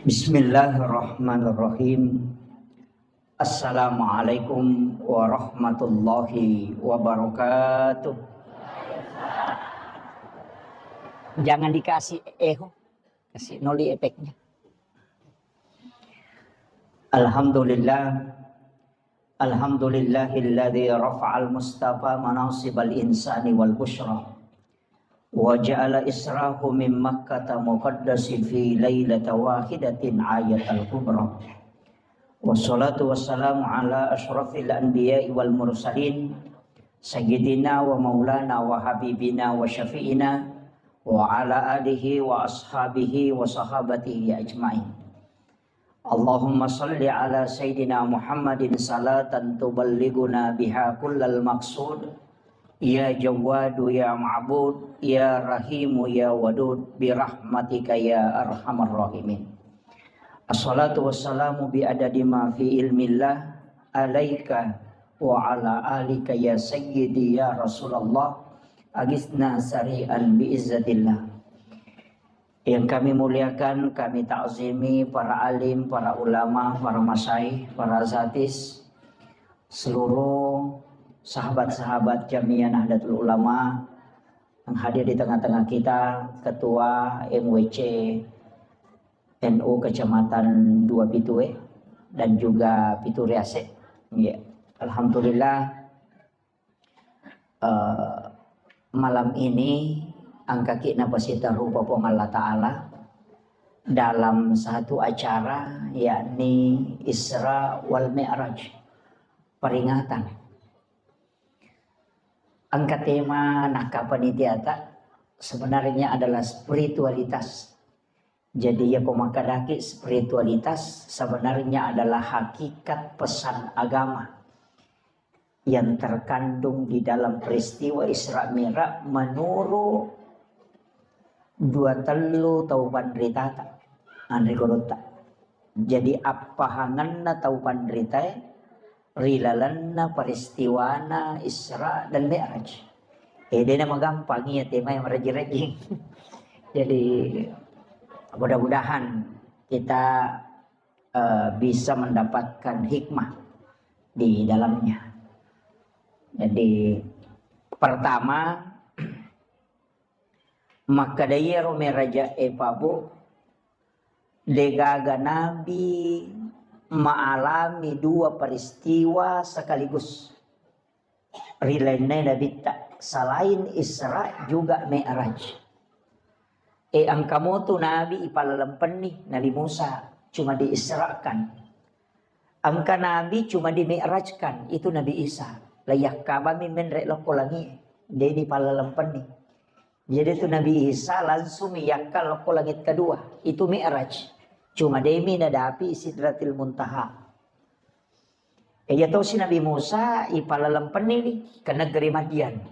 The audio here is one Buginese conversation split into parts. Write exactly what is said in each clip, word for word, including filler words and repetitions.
Bismillahirrahmanirrahim. Assalamualaikum warahmatullahi wabarakatuh. Jangan dikasih echo, kasih noli efeknya. Alhamdulillah. Alhamdulillahilladzi rafa'al mustafa manasibal insani wal busyra. Wa ja'ala israhu min Makkata muqaddasi fi lailata wahidatin ayatal kubra. Wassalatu wassalamu ala asyrafil anbiya'i wal mursalin, sayyidina wa maulana wa habibina wa syafi'ina wa ala alihi wa ashabihi wa sahabatihi ajma'in. Allahumma salli ala sayyidina Muhammadin salatan tuballighuna biha kullal maqsud. Ya Jawwadu ya Ma'bud, ya Rahimu ya Wadud, birahmatika ya arhamar rahimin. Assalatu wassalamu bi adadi ma fi ilmillah alaika wa ala alika ya sayyidi ya Rasulullah, agisna sari'an bi izzatillah. Yang kami muliakan, kami takzimi para alim, para ulama, para masyayikh, para asatiz, seluruh sahabat-sahabat Jamiah Nahdlatul Ulama yang hadir di tengah-tengah kita, Ketua M W C N U Kecamatan Dua Pitue dan juga Pituriase. Ya. Alhamdulillah, eh, malam ini engkaki napasita rupa Puang Allah Ta'ala dalam satu acara, yakni Isra wal Mi'raj, peringatan. Engka tema nakka panitiata sebenarnya adalah spiritualitas. Jadi, yako makkadaki spiritualitas sebenarnya adalah hakikat pesan agama yang terkandung di dalam peristiwa Isra Mi'raj menurut dua tellu tau panritata, anre gurutta. Jadi, appahangenna tau panritae ri lalenna peristiwana Isra dan Mi'raj. Eh, dena magampang iya temae marejing-rejing. Jadi, mudah-mudahan kita, eh, bisa mendapatkan hikmah di dalamnya. Jadi, pertama, makkeda iyaro Mi'raja'e, Pak Bu, degaga nabi maalami dua peristiwa sekaligus ri lainna nabitta, selain Isra juga Mi'raj. E, engka motu nabi ipallalempenni, Nabi Musa cuma diisrakan. Engka nabi cuma dimi'rajkan, itu Nabi Isa. Layakkabami menre lokko langi, de dipallalempenni. Jadi itu Nabi Isa langsung yakka lokko langit kedua, itu Mi'raj. Cuma demi nadapi Sidratil Muntaha. Iya tosi Nabi Musa ipallalempenni ke negeri Madian.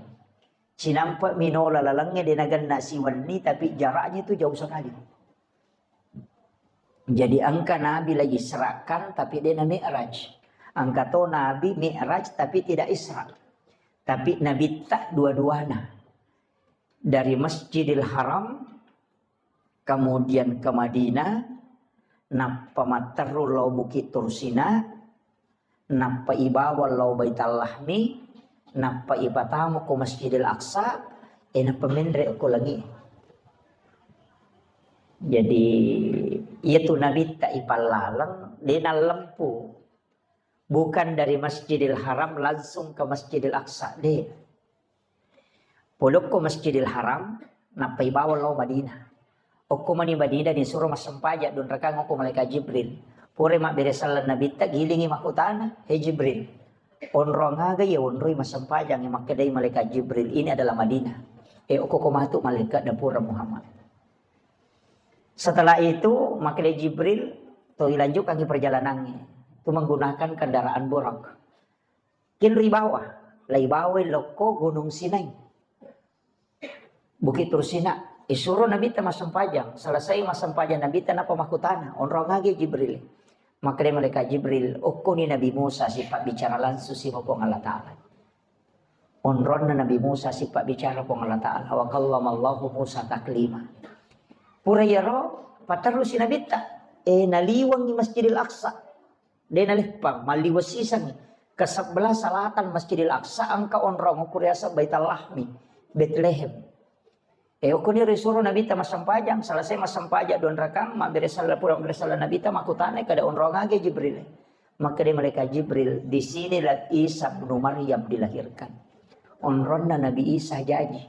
Sinampa minola lalengnge de nagenna siwenni, tapi jaraknya itu jauh sekali. Jadi engka nabi lagi israkan tapi de na mi'raj. Engka to nabi mi'raj tapi tidak isra. Tapi nabitta dua-duana. Dari Masjidil Haram, kemudian ke Madinah, nappa matteru lao Bukit Tursina, nappa ibawa lao Baitallahmi, nappa ipatamu ko Masjidil Aqsa, e nappa menre ko langi. Jadi, iyatu nabitta ipallaleng, de nallempu. Bukan dari Masjidil Haram langsung ke Masjidil Aqsa, de. Polokko Masjidil Haram, nappa ibawa lao Madinah. Okko mani Madinah, nisuro massempajang dunrakang okko malaikat Jibril. Pura mabbere sallang nabitta, gilingi makkutana, "He Jibril, onrong aga iya onroi massempajang?" Makkedai malaikat Jibril, "Ini adalah Madinah." E, okko ko matu malaikat dapura Muhammad. Setelah itu, makkedai Jibril, to ilanjutkangi perjalanannya. Itu menggunakan kendaraan Burak. Kenri bawah, lai bawai lokko Gunung Sinai. Bukit Tursina, isuro nabitta massempajang, selesai massempajang nabitta nappa makkutana, onrong agi Jibril. Makkeda malaikat Jibril, okkoni Nabi Musa sipabbicara langsung siba Puang Allah Ta'ala. Onronna Nabi Musa sipabbicara Puang Allah Ta'ala, wa kallamallahu Musa taklima. Pura iyaro, Paterrusi Nabitta, eh, naliwengngi Masjidil Aqsa. De naleppang, malliweng sisengngi. Ke sebelah selatan Masjidil Aqsa engka onrong okko riaseng Baitul Lahmi, Betlehem. Eh, okkoniro isuro Nabitta massempajang, selesai massempajang dua rakang, mabbere salla pura, mabbere salla Nabitta, makkutanai kada onrong aga Jibril. Makkeda malaikat Jibril, "Di sinilah Isa bin Maryam dilahirkan." Onronna Nabi Isa jaji.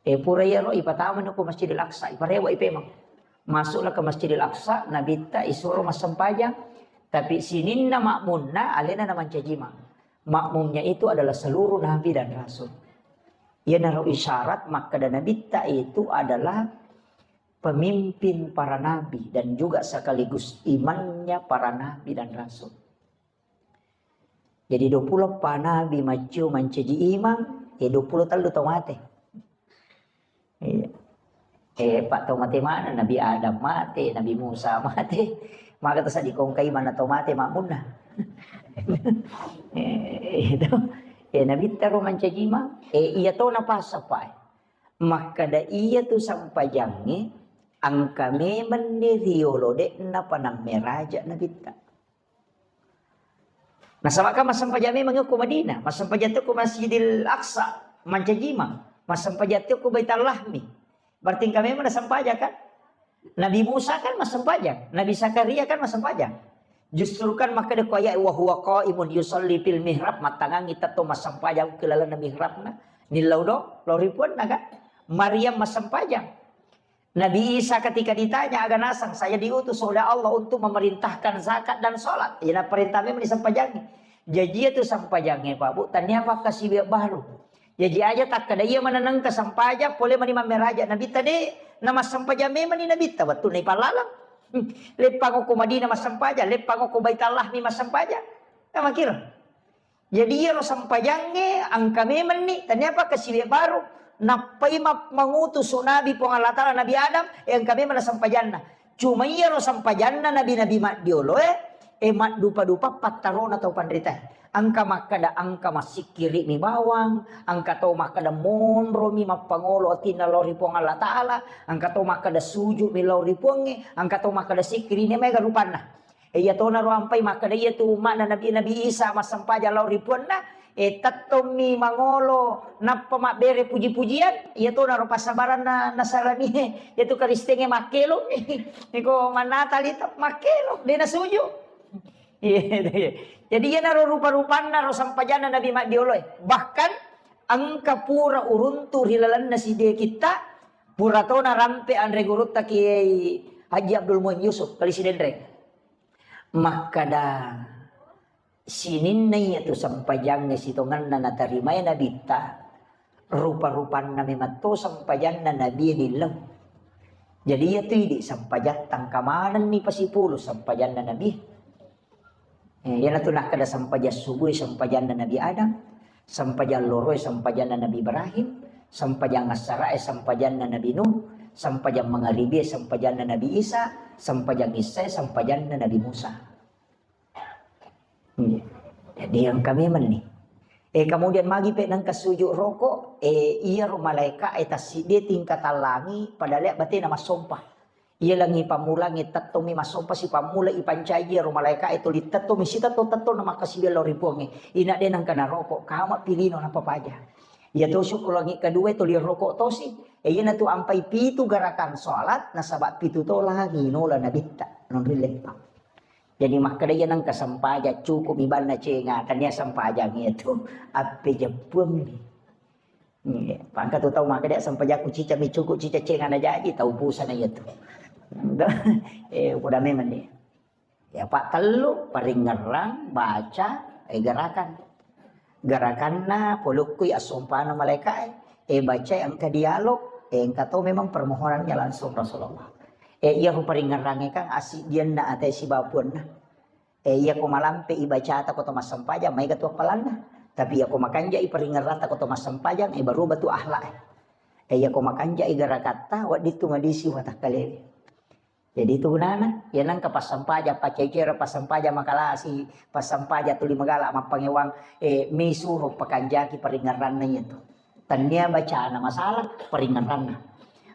Eh, pura iyaro ipatamani ko Masjidil Aqsa, iparewa ipemeng. Masuklah ke Masjidil Aqsa, Nabitta isuro massempajang, tapi sininna makmunna alena namancajimang. Makmumnya itu adalah seluruh nabi dan rasul. Iyanaro isyarat makkeda Nabitta itu adalah pemimpin para nabi dan juga sekaligus imamnya para nabi dan rasul. Jadi, dua puluh eppa nabi maccio mancaji imang, eh, dua puluh tellu tau mate. Iya. Eh, pak tau mate mana? Nabi Adam mate, Nabi Musa mate. Maka terus dikongkai mana tau mate makmunna. Eh, itu. Eh, Nabitta ro mancaji imang. Eh, iya to napasa, Pak. Makkeda iya tu sampajangnge, engka memenni riolo de'na panammeraja Nabitta. Nasaba kan massempajang memang ko Madinah, massempajang to ko Masjidil Aqsa, mancajima, massempajang to ko Baitul Lahmi. Berarti engka memang nassempajang kan? Nabi Musa kan massempajang, Nabi Zakaria kan massempajang. Justru kan makkeda ko ayat, "Wa huwa qaimun yusalli fil mihrab," mattangangi tetto massempajang ke lalenna mihrabna. Nillau do, lao ri puanna kan? Maryam massempajang. Nabi Isa ketika ditanya, "Aga naseng, saya diutus oleh Allah untuk memerintahkan zakat dan sholat." Iya, naparentah memang disempajangi. Jaji itu sempajangi, Pak Bu, tania apa kasih baru. Jaji aja takkeda iya manenengka sempajang, pole mani mammeraja Nabitta de, namassempajang memang ni Nabitta wettu na ipallalang. Hmm. Leppang ko Madinah massempajang, leppang ko Baitul Lahmi massempajang. Kamakira. Jadi iyaro sempajangnge engka memenni, tania apa kasiwe baru. Nappai ma-, mangutus nabi Puang Allah Ta'ala, Nabi Adam, eh, engka memang sempajanna. Cuma iyaro sempajanna nabi-nabi maddioloe, eh, maddupa-dupa pattarona tau panritae. Engka makkeda, engka massikkiri mi bawang, engka tau makkeda monro mi mappangolo atinna lao ri Puang Allah Ta'ala, engka tau makkeda sujud mi lao ri Puangnge, engka tau makkeda sikkiri ni mega rupanna. E, iya tona ro ampai makkeda iya tu umma'na Nabi, Nabi Isa massempajang lao ri puanna, e, tettommi mangolo nappa mabbere puji-pujian, iya tona ro passabaranna Nasrani, iya tu Kristenge makkelo, iko mannatali to makkelo, de nasuju. Iya, iya. Jadi iyanaro rupa-rupanna ro sempajanna Nabi maddioloe. Bahkan engka pura uruntu ri lalenna sidie kitta, pura tona rampe anre gurutta Kiai Haji Abdul Muin Yusuf, Kali Sidenreng. Makkeda, sininna iyatu sempajangnge sitongenna natarimae Nabitta, rupa-rupanna memang to sempajanna Nabie nillau. Jadi iyatu idi sempajang tangka manenni pasipulu sempajanna Nabi. Eh, iyanatu nakkeda sempajang subuh sempajanna Nabi Adam, sempajang loroe sempajanna Nabi Ibrahim, sempajang assarae sempajanna Nabi Nuh, sempajang mangaribie sempajanna Nabi Isa, sempajang issae sempajanna Nabi Musa. Iya. Jadi engka memang ni. Eh, kemudian magi pe nengka sujud roko, eh, iyaro malaeka e tassiddi tingkatan langi pada lea batena massompa. Iya langi pammulangi tettomi massompa sipammula ipancai iyaro malaeka e tuli tettomi sitetto-tetto na makkasiwiang lao ri Puangnge. Ina de nengka naroko, kama pilino napapaja. Iya to syukur langi kedua tuli roko tosi. Eh, iyanatu ampai pitu gerakan sholat nasaba pitu to langi nola Nabitta non rileppang. Jadi makkeda iya nengka sempajang cukup mi banna cenga, tania sempajang iyatu appejeppuammi. Iya, pangka tu tau makkeda sempajakku cica mi cukup cica cenga na jaji tau pusana iyatu. Eh, udah memang ni. Ya, pak tellu, paringerrang, baca, eh, gerakan. Gerakanna polokkui assompana malaeka e, eh, baca engka dialog, eh, engka to memang permohonannya langsung Rasulullah. Eh, iya hu paringerrange kan asiddianna ate sibapuanna. Eh, iya ko malampe i bacata ko to massempajang, maega tu appalanna. Tapi iya ko makanja i paringerrata ko to massempajang, eh, baruba tu akhlak e. Eh, iya ko makanja i garakatta, wedding tu madisi watakkalewe. Jadi itu gunana, iya nengka passampajang, paccai-caiero passampajang makalasi, passampajang tuli magala mappangewang, eh, misuro pakanjaki paringerranna iyatu. Tania bacana masalah, paringerranna.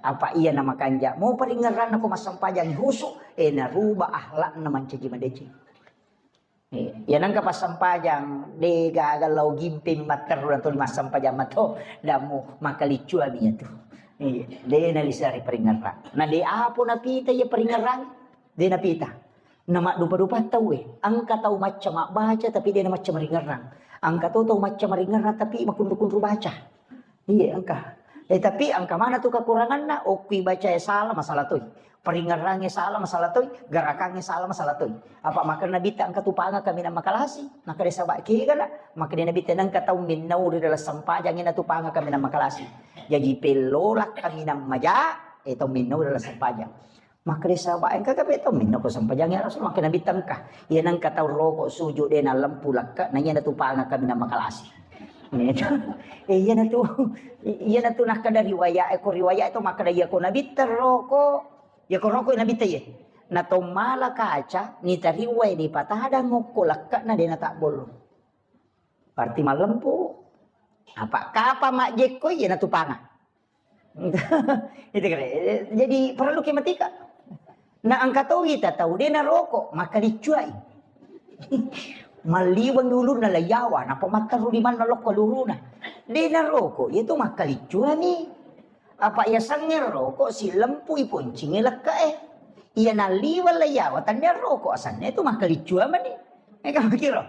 Apa iya na makanja? Mo paringerranna ko massempajang husu, eh, naruba akhlakna mancaji madeceng. Eh, iya nengka passempajang, de gaga lao gimping matteru na tuli massempajang mato, damu makaliccuami iya tu. Eh, de nalisari paringerrang. Na de apo napita iya paringerrang, de napita. Na maddupa-dupa tauwe, engka tau macca mabbaca tapi de namacca maringerrang. Engka to tau macca maringerrang tapi makunru-kunru baca. Iya, engka. Eh, tapi engka mana tu kekuranganna? Okkui bacae salah, masalah toi. Paringerrangnge salah, masalah toi. Garakangnge salah, masalah toi. Apa makkeda Nabitta engka tu panga kaminang makalasi? Makkeda saba kegana? Makkeda Nabitta nengka tau minnau ri dalam sempajang ina tu panga kaminang makalasi. Jaji pellola kaminang maja, eh, tau minnau dalam sempajang. Makkeda saba engka kape tau minnau ko sempajang ya Rasul? Makkeda Nabitta engka. Iya nengka tau roko sujud de nalempu lekka, na iya na tu panga kaminang makalasi. Eh, iyana tu, iyana tu nakkeda riwayat, eh, ko riwayat itu makkeda iya ko Nabitta roko, iya ko roko Nabitta iye. Na to mala kaca, nitariwai, nipatadang okko lekka na de natabbollo. Berarti mallempu. Apa kapa majjekko iyana tu panga. Itu kira. Jadi perlu ki matika. Na engka to ita tau de naroko, makkaliccuai. Malliweng ulunna laiyawa, napa matteru limanna lokko luruna. De naroko, itu makkaliccuani. Apa iya sangnge roko silempui poncinge lekkae. Iya nalliweng laiyawa, tannia roko asanna itu makkaliccuamani. Eka makiro.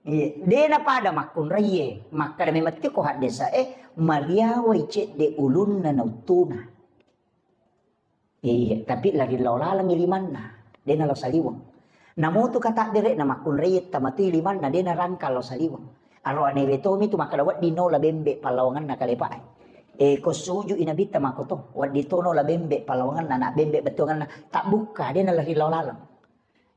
Iya, de napada makkunraie, makkeda memang tiko haddesae, mariawai cedde ulunna nauttuna. Iya, tapi lari lao lalengngi limanna, de nalao saliweng. Namutu katabbere'na makkunraie tamatui limanna, de narangka lao saliweng. Aro anewe tomi tu makkeda wedding nola bembe pallawangenna kalepae. E, ko sujui Nabitta makoto, wedding to nola bembe pallawangenna, na bembe bettuangenna, tabbukka, de nalari lao laleng.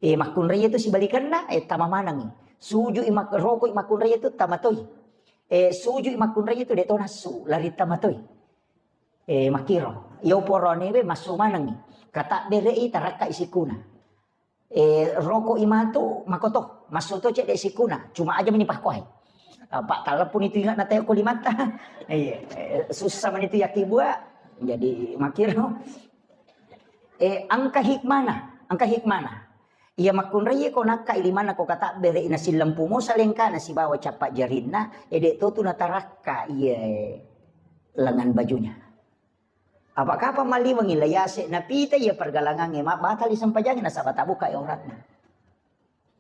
E, makkunraie tu sibalikenna, e, tama manengngi. Sujui mak-, rokoi makkunraie tu tama toi. E, sujui makkunraie tu de to nassu, lari tama toi. E, makkiro. Iyo poroane we massu manengngi. Katabbere'i tarakkai sikuna. E, rokoi matu makoto, massu to cedde sikuna. Cuma aja meni pakkoe. Apa talleppuni tu ingat na teo ko limatta. Iya, e, susah meni tu yakkibua. Jadi makkiro. E, engka hikmana, engka hikmana. Iya makkunraie ko nakkai limanna ko katabbere'i nasillempu mo salengkana sibawa cappa jarinna, e, de to tu natarakka iye lengan bajunya. Apa kapang malliwengngi la yase napita iya pergalangangnge, ma-, batali sempajangnge nasaba tabukkai auratna.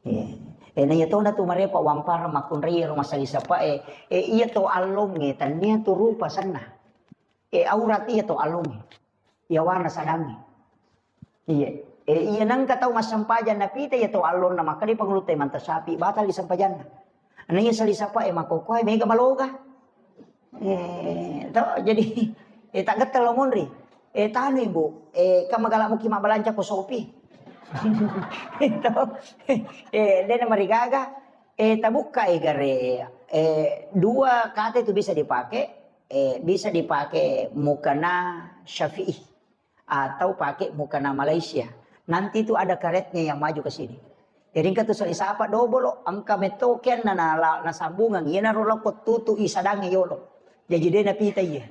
E, e, na iya tona tu marepa wamparang makkunraie ro masali sapae, e, iya to allongnge, tannia tu rupa senna. E, aurat iya to allongnge. Iya warna sadangnge. Iya. E, iya nengka tau massempajang napita iya to allonna makkeda pangulutta manta sapi, batali sempajanna. Na iya sali sapae makkokkoe mega maloga. E, to, jadi, e, taggetta lo monri. E, tanu ibu, e, ka magala muki mabbalanca ko sopi. To, e, dena marigaga. E, tabukka e gare, e, dua kata itu bisa dipakai, e, bisa dipakai mukana Syafi'i atau pakai mukana Malaysia. Nanti itu ada karetnya yang maju ke sini. Jadi engka tu sali sapa dobolo, engka metto kianna na, na, nasambungang, iyanaro lokko tutu i sadangnge yolo. Jadi de napita iya.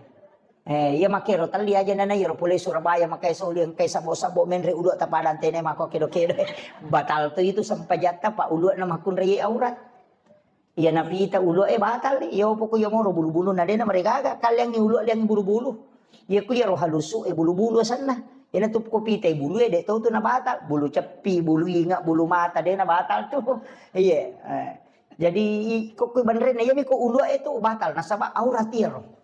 Eh, iya makkero telli aja nana iyaro pole Surabaya makkai soli engkai sabbo-sabbo menre ulua tapadang tene mako kedo-kedo. Batal tu itu sempajatta pa ulua na makkunrai aurat. Iya napita ulua e batal, iya opo ku iya moro bulu-bulu na dena marigaga, kaliangi ulua liangi bulu-bulu. Iya ku iyaro halusu e bulu-bulu asenna. Iyana tu ko pita e bulu e de tau tu na batal, bulu ceppi, bulu inga, bulu mata dena batal tu. Iya. Eh. Jadi i-, ko ku banrenna iya mi ko ulua e tu batal nasaba aurat iyaro.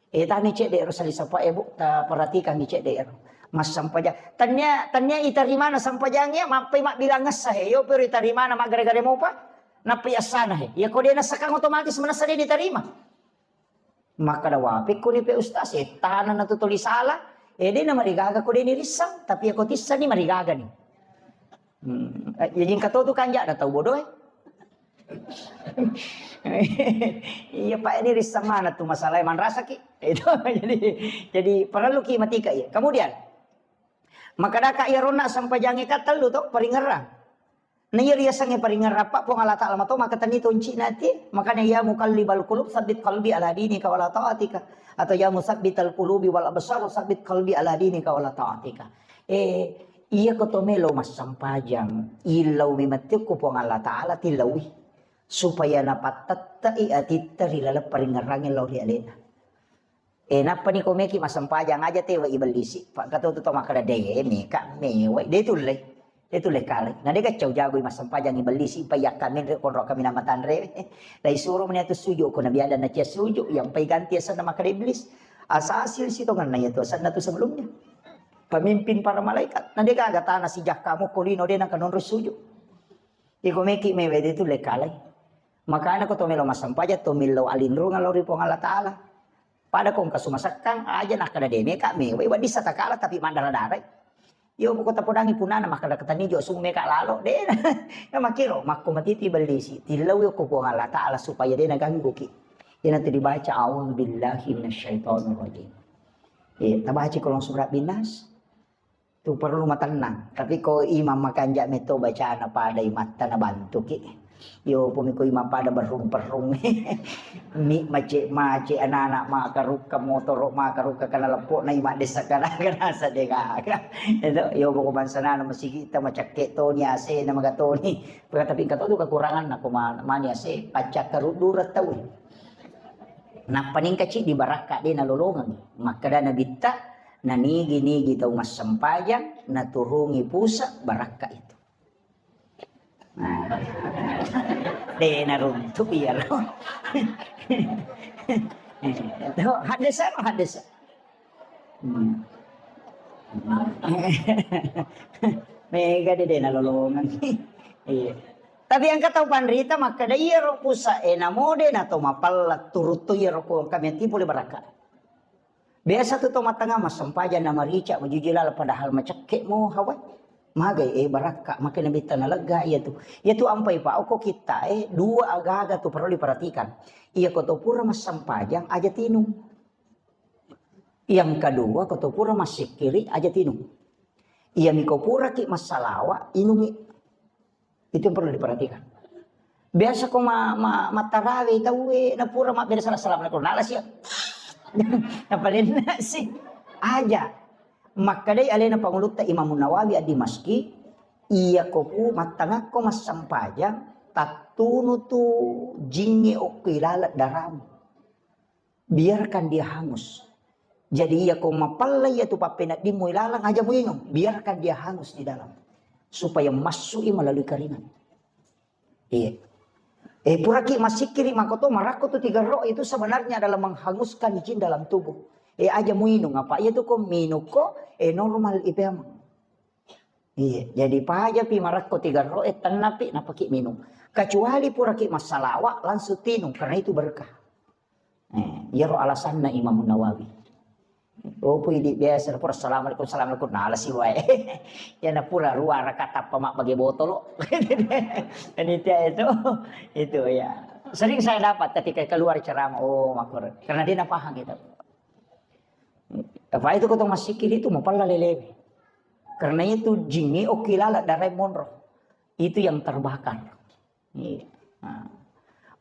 Eh, tani cedde ero sali sapa e, Bu, ta perhatikan ni cedde ero. Massampaja-, tania, tania itarimana sampajang iya, mappai mabbilang essa he, yo pero itarimana maggare-gare mopa, nappai assana he. Ya ko de nassakang otomatis manessa de ditarima. Makkada wapi ko ni pe ustaz, eh, tana na tu toli sala, eh, de na marigaga ko de ni rissang, tapi ya ko tissa ni marigaga ni. Hmm, eh, ya jingka to tu kanja na tau bodoh e. Iya, Pak, ini rissang mana tu masalah manrasaki. Itu jadi, jadi perlu ki matika iya. Kemudian, makadaka iya ronna sampajangi ka tellu to, paringerrang. Nah, iya riasengnge paringerrappa Puang Allah Ta'ala mato makkatenni toncina ati. Makanya, "Ya muqallibal qulub, tsabbit qalbi ala dinika wala ta'atika." Atau, "Ya musabbital qulubi wal absar, tsabbit qalbi ala dinika wala ta'atika." Eh, iya ko to melo massempajang, illau mi matti ko Puang Allah Ta'ala tillaui. Supaya napattette'i atitta ri laleng paringerrangnge lao ri alena. Eh, nappani ko meki massempajang aja tewa ibellisi. Pak, kata tu tau makkeda, "De, meka mewa." De tulle. De tulle kale. Na de gaccau jagoi massempajang ibellisi, pa yakka menre konro kami nama tanre. Lai suro meni atu suju ko nabi ada na cia suju, yang pai ganti asenna makkeda iblis. Asa asil si tongenna iya tu asenna tu sebelumnya. Pemimpin para malaikat. Na de gaga tana si jakkamu ko lino de na kanonro suju. Iko meki mewa de tulle kalai. Makana ko to melo massempajang to millau alinrungang lao ri Puang Allah Ta'ala. Pada ko engka sumasekkang aja nakkeda de meka mewa, wedding satakala tapi maddara-darai. Yo poko tapodangi punana makkeda ketani jo sung meka lalo de. Na makiro makko matiti bellisi. Tillau yo ko Puang Allah Ta'ala supaya de nagangguki. Ina tu dibaca a'udzubillahi minasyaitonirrajim. Eh, tabaca kolong surah binas. Tu perlu matennang. Tapi ko imam makanja metto bacana pada imatta nabantuki. Yo pumi ko imam pada berrung-perrung. Mi mace-mace anak-anak makarukka motoro makarukka kana leppo na imam desa kana kana sadegaga. Itu yo poko bangsa nana masigi ta macakke toni asena magatoni. Tapi engka to tu kekurangan nako ma-, mani ase pacca karudura tau. Nappa nengka ciddi barakka de nalolongeng. Makkeda nabitta, nanigi-nigi tau massempajang, naturungi pusa barakka itu. Nah. De naruntu iyaro. Itu haddesa, haddesa. Hmm. Mega de, de nalolongeng. Iya. Tapi engka tau panrita makkeda iyaro pusa e namo de na to mapella turuttu iyaro ko kami ati pole barakka. Biasa tu to matanga massempajang na marica majuji lala padahal macekke mo hawa. Magai e barakka makkeda nabitta nalegga iya tu. Iya tu ampai pa oko kitta e dua agaga tu perlu diperhatikan. Iya ko to pura massempajang aja tinung. Yang kedua, ko to pura massikkiri, aja tinung. Iya miko puraki massalawa, inungi. Itu yang perlu diperhatikan. Biasa ko ma, ma, mattarawe tauwe, na pura mabbere salah-salah, na pura nala sia. Napalenna si. Aja. Makkedai alena pangulutta Imam Nawawi ad-Dimaski, iya ko pu mattangakko massempajang, tattunu tu jingnge okko ilaleng daramu. Biarkan dia hangus. Jadi iya ko mapella iya tu pappeneddimmu ilalang aja muinung, biarkan dia hangus di dalam. Supaya massu'i melalui keringat. Iya. Eh, puraki massikkiri makoto marakko tu tigerro itu sebenarnya adalah menghanguskan jin dalam tubuh. Eh, aja muinung apa iya tu ko minung ko, eh, normal ipemang. Iya, jadi pajapi marakko tigerro e tennapi napaki minum. Kecuali puraki massalawa langsung tinung karena itu berkah. Eh, iyaro alasanna Imam Nawawi. Oh, pui di biasa pura assalamualaikum, assalamualaikum, nalasi wae. Ya na pura rua raka tappa mabbage botolo. Panitia itu, itu ya. Sering saya dapat ketika keluar ceramah, oh, makmur. Karena dia paham gitu. Apa itu kota masikir itu mapella lelewe. Karena itu jingnge oki lala darai monro. Itu yang terbakar. Iya. Nah.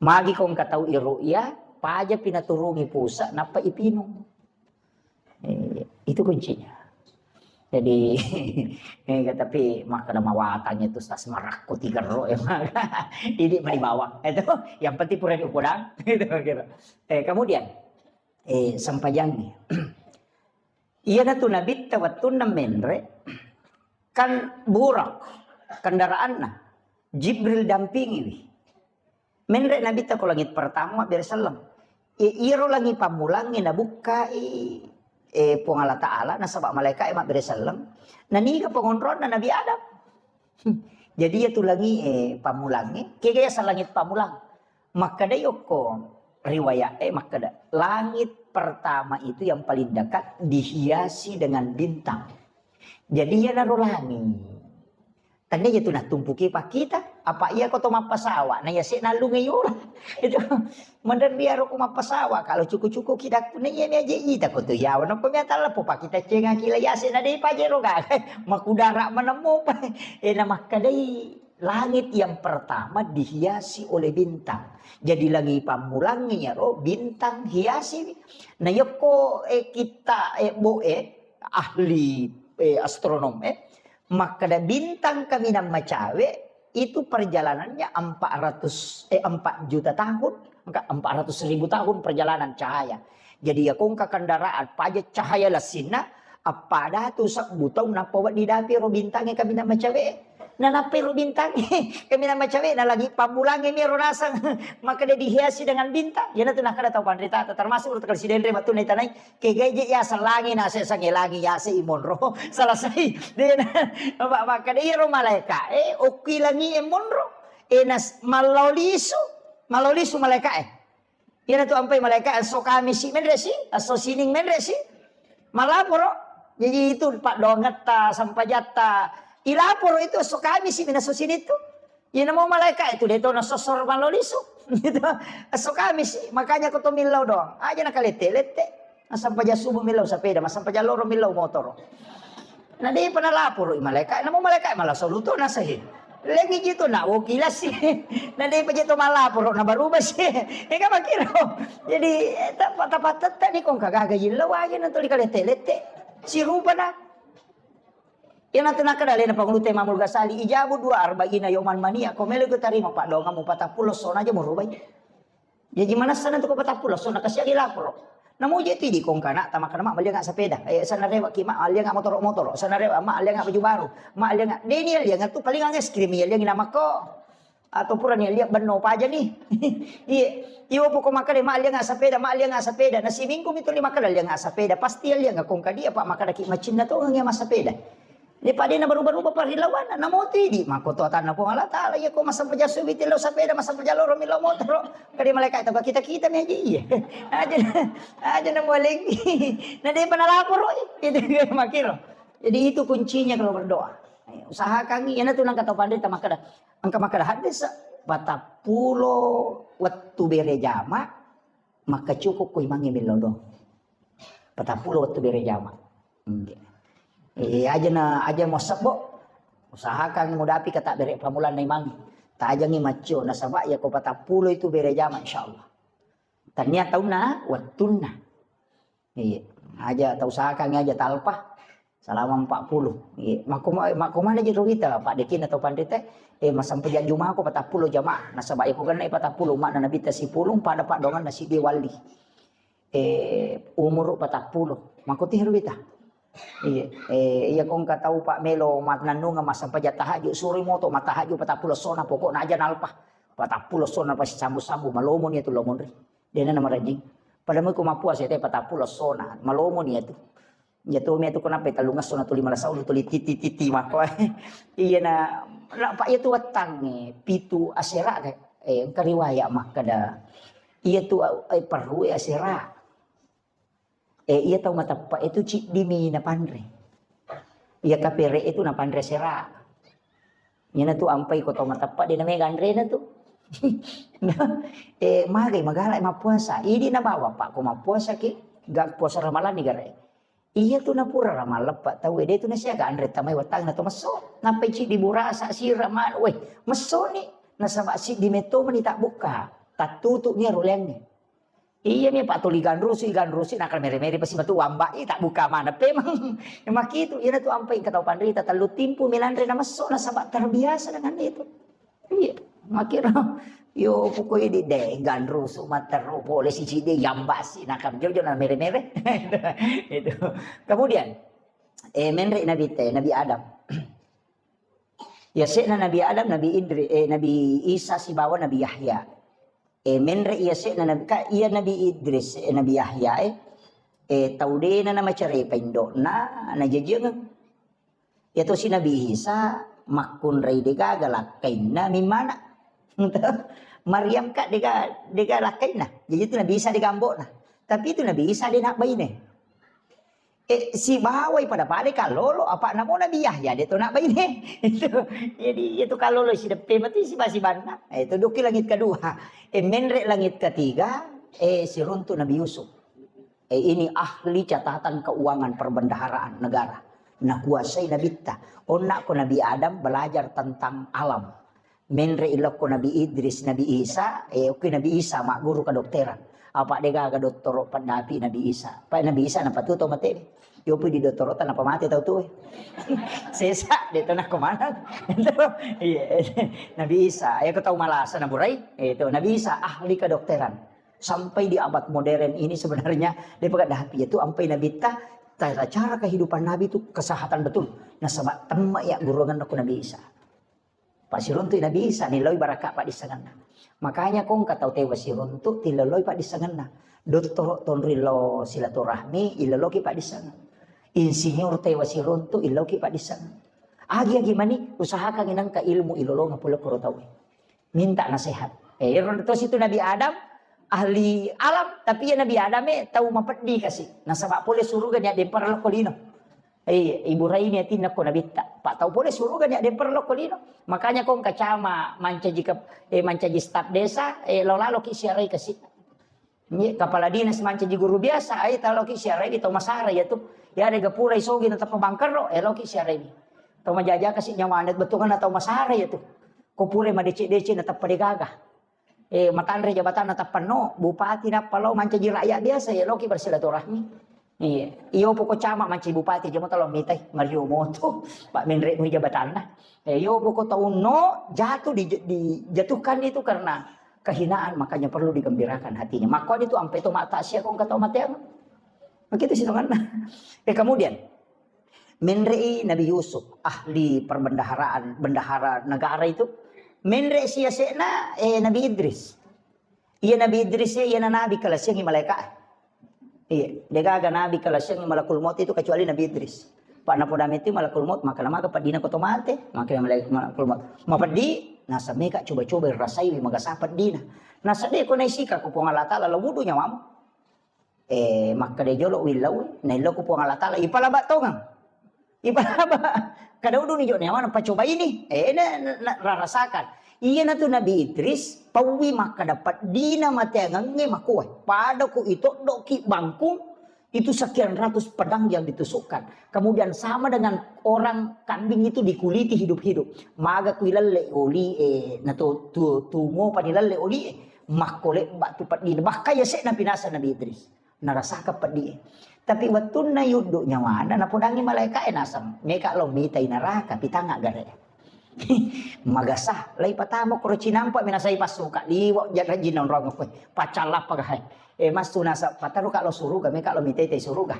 Magi ko engka tau iru'ya, paja pinaturungi pusa, nappa ipinung. Iya. Itu kuncinya. Jadi, eh, tapi makkeda mawatang itu tas marakko tigerro ya maka. Ini mani bawang. Itu yang penting pura diupodang. Itu kira. Eh, kemudian, eh, sempajangngi. Iyanatu Nabitta wettunna menre, kan burak kendaraanna, Jibril dampingiwi. Menre Nabitta ko langit pertama mabbere selleng. E, iyaro langi pammulangnge nabukkai, e, Puang Allah Ta'ala nasaba malaika'e mabbere selleng. Naniga pengonroanna Nabi Adam. Jadi iyatu langi, e, pammulangnge, kega yaseng langit pammulang. Makkedai okko riwayat e makkeda, langit pertama itu yang paling dekat dihiasi dengan bintang. Jadi iyanaro langi. Tania iyatu nattumpuki pakkita, apa iya ko to mappasawa, na yase nallunge yolo. Itu menre biaro ko mappasawa, kalau cuku-cuku kidakku na iya mi aje ita ko to yawa, napa mi atalla po pakkita cenga kila yase na dei paje roga. Makudara manemmu. E na makkedai Langit yang pertama dihiasi oleh bintang. Jadi langi pammulangnge iyaro bintang hiasi. Na yokko, eh, kitta, eh, bo, eh, ahli, eh, astronom, eh, makkeda bintang kaminang macawe itu perjalanannya empat ratus, eh, empat juta tahun, engka empat ratus ribu tahun perjalanan cahaya. Jadi ya kongka kendaraan paja cahaya lassinna, appada tu sebbu taung nappa wedding dapi ro bintangnge kaminang macawe. Na nappai ro bintangnge kaminang macawe, na lagi pammulangnge mi ro naseng. Makkeda dihiasi dengan bintang. Iyanatu nakkeda tau panritata, termasuk ro takal sidenre mattunna itanai, kegae je yaseng langi, naseng sange langi yaseng i monro. Selesai. Dena, makkeda iyaro malaeka, eh, okki langi e monro. Eh, nas-, mallau lisu, mallau lisu malaeka, eh. Iyanatu ampai malaeka esso Kamisi menre si, esso Sining menre si. Malaporo. Jadi itu paddoangetta, sampajatta. Ilaporo itu esso Kamisi mi esso Sining tu. Iyana mau malaeka itu de to nasossor mallau lisu. Gitu. Esso Kamisi, makanya ko to millau doang. Aja nakalette-lette. Massampajang subuh millau sapeda, massampajang loro millau motoro. Na depa nalaporo i malaeka, namo malaeka malasulu to nasahi. Lengi ji to na woki lasi. Na depa je to malaporo na baruba si. Ega makiro. Jadi, eh, tapa-, tapa tetta ni kong kagaga yillo wae na tuli kalete-lete. Sirupa na. Iyanatu nakkeda alena Pangulutta Imamul Ghazali, ijabu dua arba'ina yauman mania, ko melo ku tarima paddoangammu patappulo essona aja murubai. Jaji manessa na tu ko patappulo essona kasi agi laporo. Namuji tu idi kongkana tamakkeda ma mallianga sapeda. Eh, sanarewa ki ma mallianga motoro-motoro, sanarewa ma mallianga baju baru, ma mallianga deni allianga tu paling es krim ya alliangi namakko. Atau purani alliang benno paja ni. Iya, iyo poko makkeda ma mallianga sapeda, ma mallianga sapeda. Nasi minggu mi tuli makkeda allianga sapeda. Pasti allianga kongka dia pa makkeda ki macinna to ngia massapeda. Ni padena baru-baru bapa rilawana, namo tu idi, makkoto atanna Puang Allah Taala, iya ko massempajang subuh ti lao sapeda, massempajang loro mi lao motoro, kadi malaikat itu kita-kita mi aja iya. Aja, aja na mualengi. Na depa nalaporo, itu makiro. Jadi itu kuncinya kalau berdoa. Usahakan, iyanatu nangka tau panrita makkeda, engka makkeda hadis, patappulo wettu bere jama, maka cukup ko imangnge millau doang. Patappulo wettu bere jama. Nggih. Eh, aja na, aja mo sebbo. Usahakan mudapi kata bere pamulanna imangnge. Tajangi maccio, nasaba iya ko patappulo itu bere jama, insyaallah. Tania taunna, wettunna. Iya. Aja tau usahakan aja talpa. Selama empat puluh. Iya. Makko ma-, makko mana je rita, Pak Dekina tau panrita, eh, massempajang jumako patappulo jamaah. Nasaba iya ko genna patappulo, makna Nabitta sipulung, pada paddoanganna siddi walli. Eh, umuru patappulo. Makko tiru wita. Iya, eh, iya kongka tau pa melo matnannunga massempajang tahajud, suri moto matahajud patappulo essona, pokokna aja nalpa. Patappulo essona pasti sambu-sambu, malomo ni tu lomonri. Dena na marajing. Pada mui ko mappuasa te patappulo essona, malomo ni tu. Iya tu mi tu kenapa tellung esso na tuli malasaulu tuli titi-titi makko. Iya na, na pa iya tu wettangnge, pitu asera, eh, engka riwayat makkeda. Iya tu, eh, perru asera. Eh, iya tau mateppa itu ciddimi napanre. Iya kapere itu napanre asera. Iyana tu ampai ko tau mateppa de na mega anrena tu. Eh, magai magala mappuasa. Idi nabawa pa ko mappuasa ki, ga puasa Ramalan ni gare. Iya tu napura Ramalan pa tau de tu nasiaga anre tamai wetang na to messo. Napai ciddi burasa sira manu, weh, messo ni. Nasaba siddi metto meni tak buka. Tattutu ni rulengnge. Iya mi, Pak, tuli ganrusu, ganrusu, nakal mere-mere pasti matu wamba, ih, tak buka mana, pemang. Makitu, iyana tu ampai engka tau panrita, tellu timpu melanre na messo, nasaba terbiasa dengan itu. Iya, makiro, yo, pokoknya di deh, ganrusu, materu, pole si cide, yamba si, nakal jojo na mere-mere. Itu. Kemudian, eh, menre Nabi te, Nabi Adam. Yase'na Nabi Adam, Nabi Idri-, eh, Nabi Isa sibawa Nabi Yahya. Eh, menre iya se'na Nabi, ka iya Nabi Idris, eh, Nabi Yahya, eh, eh, tau dena namacarepa indo'na, najajiangeng. Iya tosi Nabi Isa makkunrai degaga lakkainna mimmana. Maryam ka dega, dega lakkainna. Jaji itu Nabi Isa dega ambo'na. Tapi itu Nabi Isa de nak baine. Eh, sibawai pada-pada kallolo, apa namo Nabi Yahya, de to nak baine. Itu. Jadi, itu kallolo sideppe mati siba-sibanna. Eh, itu duki langit kedua. Eh, menre langit ketiga, eh, siruntu Nabi Yusuf. Eh, ini ahli catatan keuangan perbendaharaan negara. Nakuasai Nabitta. Onna ko Nabi Adam belajar tentang alam. Menre ilokko Nabi Idris, Nabi Isa, eh, okki Nabi Isa magguru kedokteran. Apa degaga dottoro paddapi Nabi Isa. Pa Nabi Isa napatu tau mate. Yopi di dottoro tanpa mate tau tuwe. Sesa de to nakko mana. Iya. Nabi Isa, ya ke tau malasa naburai. Itu Nabi Isa ahli kedokteran. Sampai di abad modern ini sebenarnya dia pakai dapi itu sampai Nabi ta cara-cara kehidupan Nabi itu kesehatan betul. Nasaba temma ya gurungan aku Nabi Isa. Pasiruntui Nabi Isa, niloi baraka paddissengenna. Makanya kong katau tewa siruntu, tiloloi paddissengenna. Dottoro tonri lo silaturahmi, iloloki paddissengeng. Insinyur tewa siruntu, iloki paddissengeng. Agi-agi mani, usahakan inangka ilmu ilolonga pole koro tau. Minta nasihat. Eh, ero to situ Nabi Adam, ahli alam, tapi ya Nabi Adam eh, tau mapeddi kasi. Nasaba pole suruga ni adempar lo kolino. Eh, Ibu Raini atinna ko nabitta. Pak tau pole suruga ni adempar lo kolino. Makanya kong kacama mancaji ke, eh, mancaji staf desa, eh, lo lalo ki siarai kasi. Nye, kepala dinas mancaji guru biasa, ai talo ki siarai di tau masara ya tu. Ya ada gapura isogi na teppa bangkero, eh, lo ki siarai di. Tau majaja kasi nyawana betungan tau masara ya tu. Ko pure madece-dece na teppa degaga. Eh, matanre jabatanna tappanno, bupati nappa lao mancaji rakyat biasa, ya loki bersilaturahmi. Iya, iyo poko cama mancaji bupati, jamo talo mitai, Mario Moto, Pak Menre mui jabatanna. Eh, iyo poko taunno, jatuh di, dijatuhkan itu karena kehinaan, makanya perlu digembirakan hatinya. Makanya itu ampe to mata sia kong kata mateang. Begitu sih teman. Eh, kemudian, Menre'i Nabi Yusuf, ahli perbendaharaan, bendahara negara itu. Menre' si yase'na, eh, Nabi Idris. Iya Nabi Idris ya, iya na Nabi kalasiangi malaika. Iya, degaga Nabi kalasiangi malakul maut itu kecuali Nabi Idris. Pak napodame itu malakul maut, maka namaga pedina koto mate, maka malakul maut. Mapeddi, nasameka coba-coba rasaiwi magasa pedina. Nasabe ko naisika ko Puang Allah Ta'ala, lo wudu nyawamu. Eh, makkeda jolo willau, naillau ku Puang Allah Ta'ala, ipalaba tongeng. Ipalaba. Kada uduni jo nyawa, napacoba ini. Eh, na, na, na, rarasakan. Iya natu Nabi Idris, pauwi makkeda peddina mateangengnge makoe. Pada ku itoddoki bangkung, itu sekian ratus pedang yang ditusukkan. Kemudian sama dengan orang kambing itu dikuliti hidup-hidup. Maga ku ilalle oli, eh, natu, tu, tu ngopa dilalle oli, eh. Makkolebba tu peddina. Bahkan ya sek napinasa Nabi Idris. Narasaka peddi. Tapi wettunna yuddu nyawana, napodangi malaikae naseng, meka lo mitai naraka, pitanga gare. Magasa, lai patama koro cinampa minasai passuka, liwa jajji nonrong koe, pacallappa gahe. Eh, massu nasa, pataruka lo suruga, meka lo mitai tai suruga.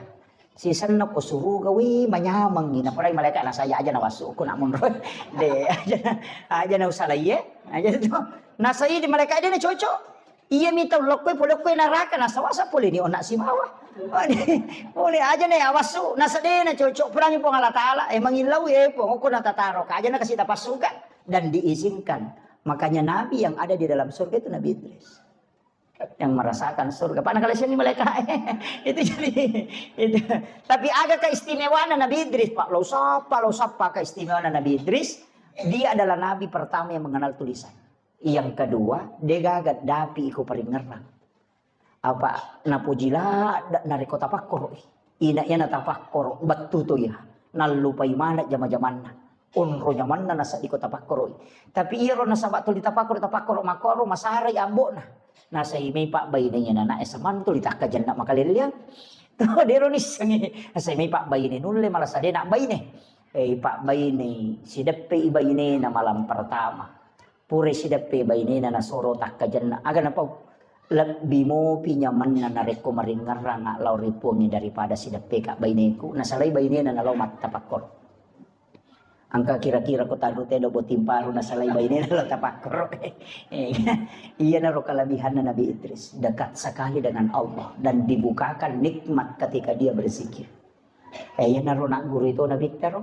Sisenna ko suruga, wi, manyamengi, napodangi malaika nasaya aja nawassu, ko nak monro. De, aja, aja na usalaie, aja tu. Nasai di malaika de na cocok. Iya mita ulokkoe, polokkoe naraka, nasawasa pole ni onna sibawa. Pole aja ne awassu, nasadena cocok, purangi Puang Allah Ta'ala, eh, mangillau, eh, Puang, okko natataro, aja na kasih tapassuka, dan diizinkan. Makanya Nabi yang ada di dalam surga itu Nabi Idris. Yang merasakan surga. Pak, nakala sini malaikat. Itu jadi, itu. Tapi aga keistimewaanna Nabi Idris, Pak. Lo sapa, lo sapa keistimewaanna Nabi Idris. Dia adalah Nabi pertama yang mengenal tulisan. Yang kedua, degaga dapi iko paringerrang. Apa napoji ladda narekko tapakkoroi. Ina iya natapakkoro, bettu to iya. Nallupai maneng jama-jamanna. Onro nyamanna naseddiko tapakkoroi. Tapi iyaro nasaba tuli tapakkoro, tapakkoro makkoro, masarai ambo'na. Nasai mai pabbaine iya nanae samantu ditakkajenna makalelleang. To, dero nissengi. Nasai mai pabbaine nulle malasa de nabbaine. Eh, pabbaine, sideppe i bainena malam pertama. Pura sideppe bainena nasoro takkajenna. Aga napau? Lebbi mopi nyamanna narekko maringerrang lao ri Puangnge daripada sideppeka baineku. Nasalai bainena nalao mattapakkoro. Engka kira-kira ko tanru telo botting paru nasalai bainena lao tapakkoro. Eh, iyanaro kelebihanna Nabi Idris. Dekat sekali dengan Allah dan dibukakan nikmat ketika dia berzikir. Eh, iyanaro nagguru itu Nabi taro.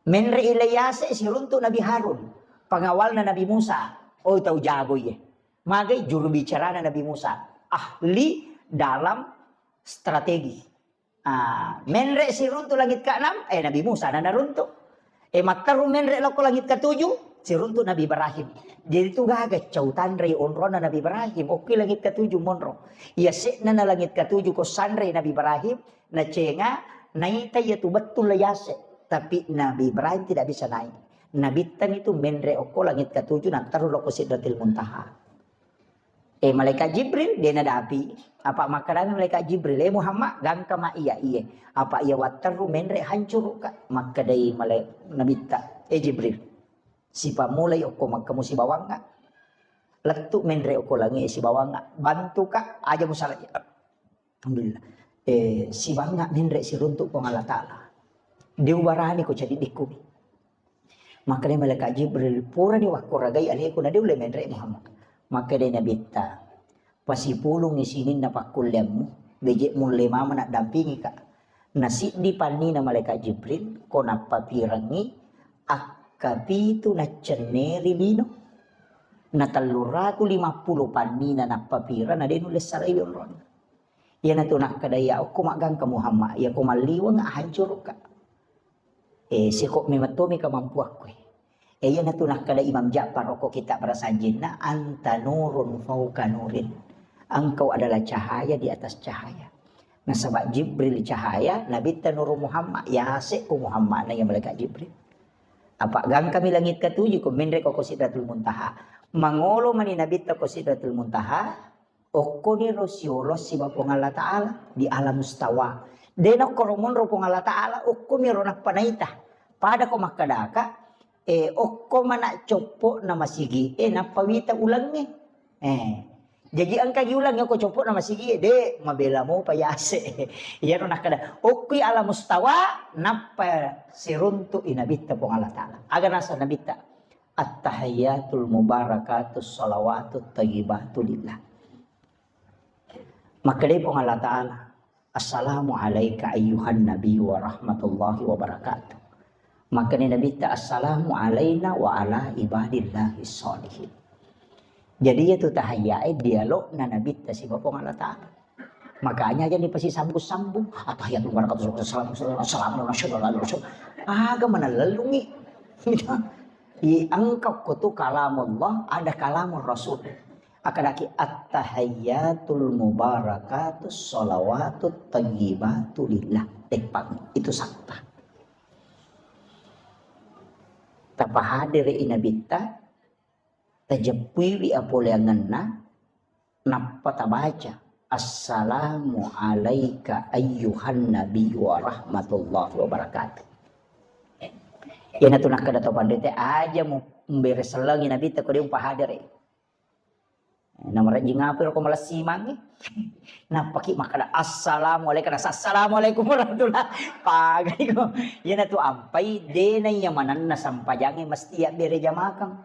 Menre' i lai yase' siruntu' Nabi Harun, pengawalna Nabi Musa. Oh, tau jago iye. Magai juru bicarana Nabi Musa, ahli dalam strategi. Ah, menre' siruntu' langit keenam, eh, Nabi Musa na naruntu'. Eh, matteru menre' lokko langit ketujuh, siruntu' Nabi Ibrahim. Jadi tu gaga cau tanrei onrona Nabi Ibrahim. Okki langit ketujuh monro. Iya se'na na langit ketujuh ko sanrei Nabi Ibrahim, nacenga, naita iya tu bettul la yase'. Tapi Nabi Ibrahim tidak bisa naik. Nabitta mitu menre okko langit katuju, natteru lokko Sidratil Muntaha. Eh, malaikat Jibril, de nadapi. Apa makkedami malaikat Jibril, "Eh, Muhammad, gangka ma iya, iye. Apa iya watteru menre hancuru ka." Makkedai malai-, Nabitta, "Eh, Jibril, sipammulai okko Makkamu sibawangnga. Lettu menre okko langi sibawangnga. Bantu ka, aja musala." Alhamdulillah. Eh, sibangnga menre siruntu Puang Allah Ta'ala. De ubarani ko cadiddikku. Makkeda malaikat Jibril, "Purani wakkuragai aleku, na de ulle menre Muhammad." Makkeda Nabitta, "Pasipulungi sininna pakkulleammu, beje mulle mama naddampingi ka." Na siddi pannina malaikat Jibril, ko nappapirengngi, akka pitu naccenneri lino. Na telluratu limappulo pannina nappapireng, na de nulle sarai onronna. Iyanatu nakkeda iya, "Okko maggangka Muhammad, iya ko malliweng hancurukka." Eh, siko memang tomi kemampuakku. Eh, iyanatu nakkeda Imam Ja'far okko kitab Rasanjinna, "Anta nurun fauqa nurin." Engkau adalah cahaya di atas cahaya. Nasaba Jibril cahaya, Nabitta Nurul Muhammad, yase ko Muhammad na iya malaikat Jibril. Apa gangkami langit ketujuh ko menre ko, ko Sidratul Muntaha. Mangolo mani Nabitta ko Sidratul Muntaha, Okkoniro siolo siba Puang Allah Ta'ala di alam mustawa. De nakkoro monro Puang Allah Ta'ala, okkomiro nappa naita. Pada ko makkedaka, eh, okko mana coppo na masigi, eh, nappa wita ulengnge. Eh, jaji engkagi ulengnge okko coppo na masigi, de mabela mopa yase. Iyaro nakkeda, okkoi alam mustawa, nappa siruntu i Nabitta Puang Allah Ta'ala. Aga nasa Nabitta? At-tahiyyatul mubarakatus shalawatut thayyibatu lillah. Makkedai Puang Allah Ta'ala, "Assalamu alaika ayyuhan nabi wa rahmatullahi wa barakatuh." Makkedai Nabitta, "Assalamu alaina wa ala ibadillahi sholihin." Jadi, iyatu tahiyyae dialogna Nabitta siba Puang Allah Ta'ala. Makanya aja dipasisambung-sambung. At-tahiyyatul mubarakatus, assalamu, assalamu, assalamu, assalamu. Aga manallellungi. Iya, engka ko tu kalamullah, ada kalamur Rasul. Akadaki at-tahiyyatul mubarakatus shalawatut thayyibatu lillah. Teppang, itu sabda. Tapahadiri Nabitta, tajeppuiwi apoleangenna, nappa tabaca, "Assalamu alaika ayyuhan nabi wa rahmatullahi wa barakatuh." Iyanatu nakkeda to panrita, aja mu mbere sellengi Nabitta ko de umpahadere. Namarejjing apa ko malessi mangi? Nappaki makkeda, "Assalamu alaika," nasa, "Assalamualaikum warahmatullah." Pagai ko. Iyanatu ampai de naiya manenna sempajangnge mesti abbere jamakang.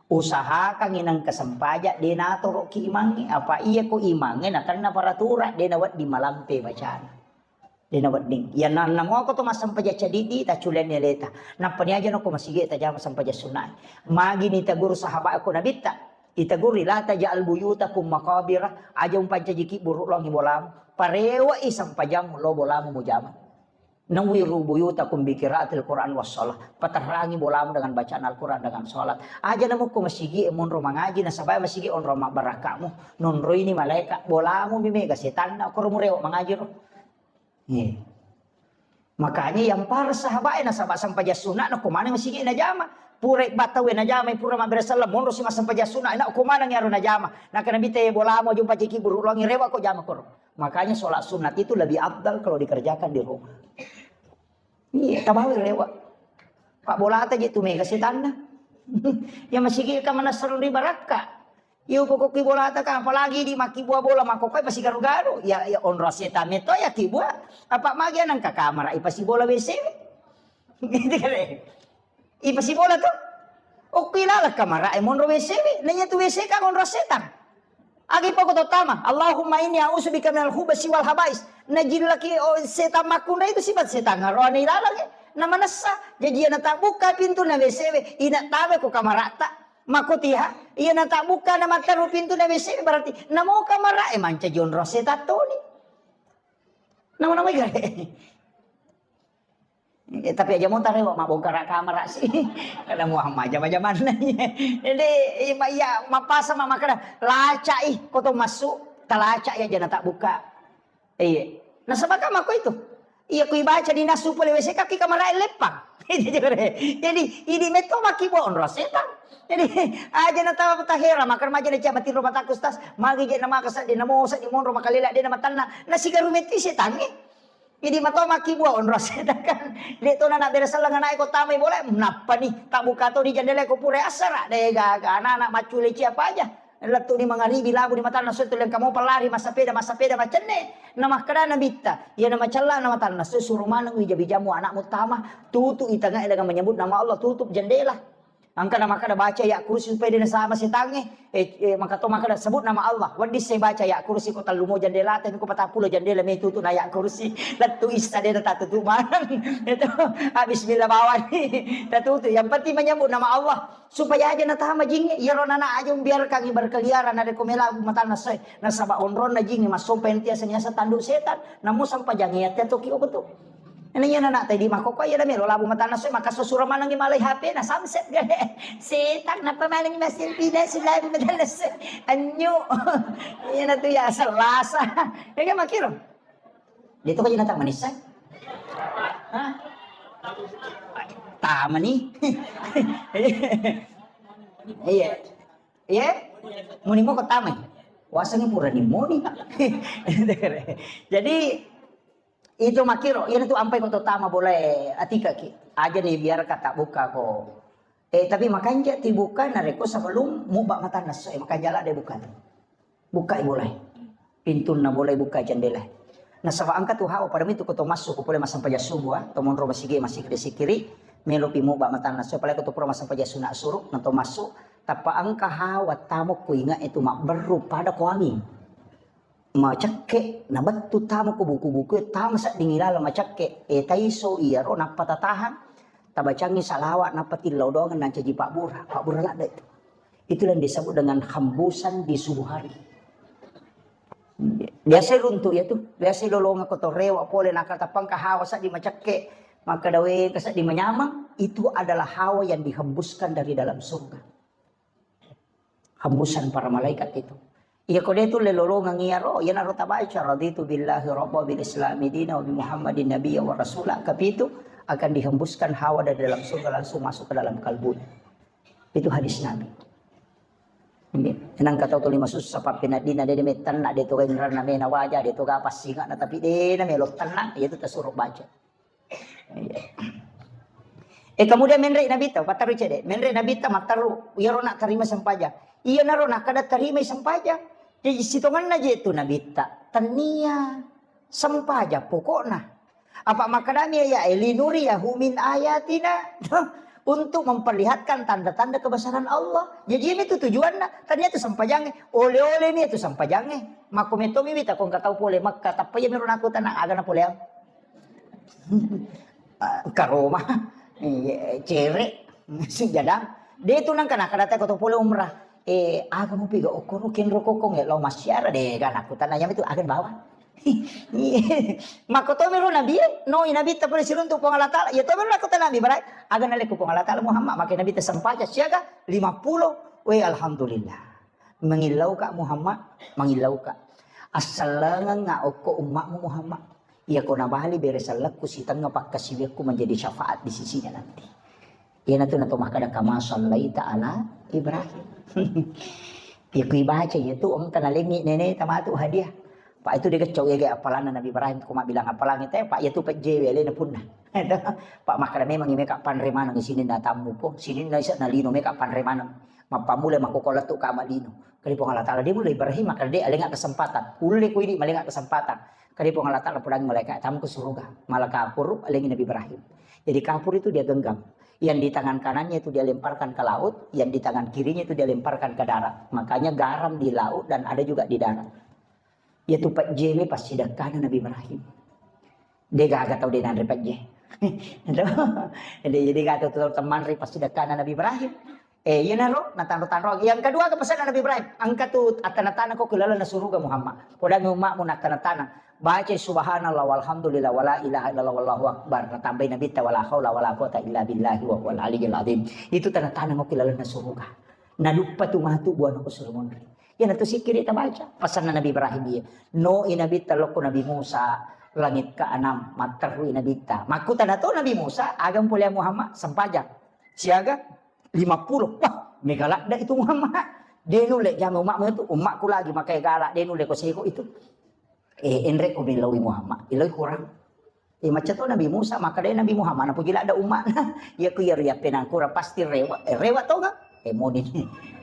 Usahakangngi nengka sempaja, de natoroki imangnge, apa iya ko imangnge natenna paratura, de nawedding malampe bacana. De nawedding. Iya na, namoko to massempaja cadidi, tacculianni aleta. Nappa niaja nako masigi tajama sempaja sunnae. Magi nitagur sahabat ko Nabitta. Itaguri, "La taj'al buyutakum maqabira," aja umpancajiki buru longi bolamu. Parewai sempajammu lo bolamu mujama. "Nawwiru buyutakum bi qiraatil Qur'an was shalah." Paterrangi bolamu dengan bacaan Al-Quran, dengan sholat. Aja namukku masigi monro mangaji, nasaba masigi onro mabbarakkamu. Nonroini malaika, bolamu mi mega setanna, koro murewa mangaji ro. Iya. Makanya yang para sahabat nasaba sempajang sunna na ko maneng masigi najama. Pura battawe najama, pura mabbere selleng, monro si massempajang sunna, na ko maneng yaro najama. Nakana bite bolamu aja umpancajiki buru longi, rewa ko jama koro. Makanya sholat sunat itu lebih afdal kalau dikerjakan di rumah. Iya, tabawa rewa. Pak bolata je tu mega setanna. Ya masigi ka manessarung ri barakka. Iya pokokki bolata ka, apalagi di makkibua bola makkokkoe pasti garu-garu. Ya, ya onro setan meto ya kibua. Apa magi nang ka kamar, ipasi bola W C. Gitu kan, eh? Ipasi bola to. Okki laleng kamara e monro W C we. Nanya tu W C kan onro setan. Agi poko to tama, "Allahumma inni a'udzubika minal khubasi wal habais." Najillaki, oh, setan makkunrai itu sifat setan. Rohani laleng, eh. Na manessa. Jadi, iya natabbuka pintu na W C we. Ina tabe ko kamarata. Makotiha, iya natabbuka na matteru pintu na W C we, berarti namo kamara e mancaji onro setan toni. Nama-nama gare. Eh, tapi aja mo tarewa mabbongkara kamara sih. Karena Muhammad jama-jamanna. Jadi, ima-, iya, mappasa ma makkeda, "Lacai, ko to massu, talacai aja na tabbuka." Iya. Nasaba ka makko itu. Iya, kui baca di nasu pole wese kaki kamarae leppang. Jadi, idi metto maki bo onro setang. Jadi, aja na tawa tahera, maka maja na cia matinro mataku stas, magi je na maka seddi, na mo seddi monro makalela de na matanna, na sigaru metti setangnge. Jadi, mato maki bo onro setang kan. De to na na bere sellenga nae ko tamai bola, nappa ni, tak buka to di jendela ko pure asara, de gaga, anak-anak macule cia paja. Lettu ni mangaribi, labu ni matanna soe, tu lengka mopa lari, massapeda, massapeda, macenne. Na makkeda Nabitta, iya na macella na matanna soe, suro maneng wija-wijamu anakmu tama, tutup i tangae dengan menyebut nama Allah, tutup jendela. Engka na makkeda baca ayat kursi supaya de nasama setangnge. Eh, eh, maka to makkeda sebut nama Allah. Wedding se baca ayat kursi ko tellu mo jendela, tapi ko patappulo jendela me tutup na ayat kursi. Lettu issa de na tatutup maneng. Itu, ah, bismillah bawani. Tatutup. Yang penting menyebut nama Allah. Supaya aja natama jingnge, iyaro nana aja umbiarkangngi berkeliaran narekko melabu matanna soe. Nasaba onronna jingnge massompa enti asa niasa tanduk setan, namo sampajangnge yatte toki obetu. Ena iya nana tadi makoko iya melo labu matanna soe, maka sosura manengngi malai H P na samset gale. Setan napa manengngi masih tidak sulabu matanna soe. Anyu. Iya natu ya selasa. Ya kan makiro. Dia tu kaji nata manisa. Hah? Tama ni. Iya. Iya. Muni mo ko tama. Wasangi pura ni muni. Jadi itu makiro, iya tu ampai ko to tama boleh atika ki. Aja ni biar kata buka ko. Eh, tapi makanja ti buka narekko sebelum muba matanna soe, eh, makanja la de buka. Bukai bolai. Pintunna bolai buka jendela. Nasaba engka tu hawa pada mitu ko to massu ko pole massempajang subuh, ah, to monro masigi masigi de sikiri, melopi muba matanna soe, apalagi ko to pura massempajang sunat suru, na to massu, tappa engka hawa tamo ko inga itu mabberru pada ko anging. Macekke, na bettu tamo ko buku-buku, tamo sedding ilalang macekke, eh, taiso iyaro nappa tatahang, tabacangi salawat nappa tillau doang nancaji pabbura, pabbura ladde itu. Itulah yang disebut dengan hembusan di subuh hari. Biasa runtuk ya tu, biasa lolonga kotorewa pole nakal tapangka hawa seddi macekke, maka dawe ka seddi manyamang, itu adalah hawa yang dihembuskan dari dalam surga. Hembusan para malaikat itu. Iya ko de tu lolongang iyaro, iyanaro tabaca, "Raditu billahi rabba, bil islami dina, wa bi Muhammadin nabiyya wa rasula." Kapitu akan dihembuskan hawa dari dalam surga langsung masuk ke dalam kalbunya. Itu hadis Nabi. Ini, nang kata tu lima susah pape nadina de metanna de tu genrana mena waja de tu gapa singa na tapi de na melo tanna, iya tu tasuruh baca. Iya. Eh, kemudian menre Nabitta, pattaru cede. Menre Nabitta mattaru, iyaro nak terima sempajang. Iya naro nak kada terima sempajang. Jadi sitonganna je tu Nabitta. Tania sempajang pokokna. Apa makadami ya, eh, linuriyahu min ayatina. Untuk memperlihatkan tanda-tanda kebesaran Allah. Jadi ini tu tujuanna. Tania tu sempajang. Oleh-oleh ni tu sempajang. Mako metomi wita kong katau pole Makkah. Tappa iya miro naku tanang agana pole. Ah, karoma, eh, cere, sujadang. De tu nang kana kada teko to pole umrah. Eh, aga mupi ga okkoro kenro kokong ya lo masyara de ga naku tanah yam itu agen bawa. Mako to miro nabi, no nabi ta pole siruntu Puang Allah Taala. Ya to miro naku tanah mi barai. Aga naleku Puang Allah Taala Muhammad makai nabi ta sempaja siaga lima puluh. We alhamdulillah. Mangillauka Muhammad, mangillauka. Assallangengnga okko ummatmu Muhammad. Iyako nabali bere sellekku sitengnga pakkasiwiakku menjadi syafaat di sisinya nanti. Iyanatu nato makkada kama sallaita ala Ibrahim. Iya ku ibaca iyatu engka nalengngi nene tamatu hadiah. Pak itu dia kecau ya appalanna Nabi Ibrahim ko mabbilang appalang itu Pak iyatu pejjewe alena punna. Pak makkada memang meka panre maneng sininna tammu po sininna isa nalino meka panre maneng. Mappammula makkokko lettu ka malino. Kali Puang Allah Taala, de mulle Ibrahim, maka de alenga kesempatan. Ulle ko idi malenga kesempatan. Kali Puang Allah Taala pudangi malaikat tamu ke surga. Malah kapur alengi Nabi Ibrahim. Jadi kapur itu dia genggam. Yang di tangan kanannya itu dia lemparkan ke laut, yang di tangan kirinya itu dia lemparkan ke darat. Makanya garam di laut dan ada juga di darat. Iyatu pejjewe passidekkana Nabi Ibrahim. De gaga tau de nanre pejje. Jadi, jadi gaga tau temmanre passidekkana Nabi Ibrahim. Eh, iyanaro natanro-tanro. Yang kedua ke pesanna Nabi Ibrahim, engka tu attana-tana ko ke lalenna suruga Muhammad. Podangi ummakmu nattana-tana. Baca subhanallah walhamdulillah wala ilaha illallah wallahu akbar. Natambai Nabi ta wala haula wala quwata illa billahi wa huwal aliyyil azim. Itu tanda-tanda ko ke lalenna suruga. Naduppa tu matu buana ko surumonri. Iyanatu sikkiri tabaca. Pasanna Nabi Ibrahim iya. No i Nabi ta lokko Nabi Musa. Langit keenam, matterrui Nabitta. Makkutana to Nabi Musa, "Aga mpolea Muhammad?" "Sempajang." "Siaga?" "Lima puluh." "Wah, mega ladde itu Muhammad. De nulle jama ummakmu itu, ummakku lagi makai galak, de nulle ko seko itu." "Eh, enre ko millaui Muhammad, millaui kurang." Eh, macca to Nabi Musa, makkeda Nabi Muhammad, napuji ladde ummakna. Iya ku iya riappenang kurang, pasti rewa. Eh, rewa tonga? Eh, moni.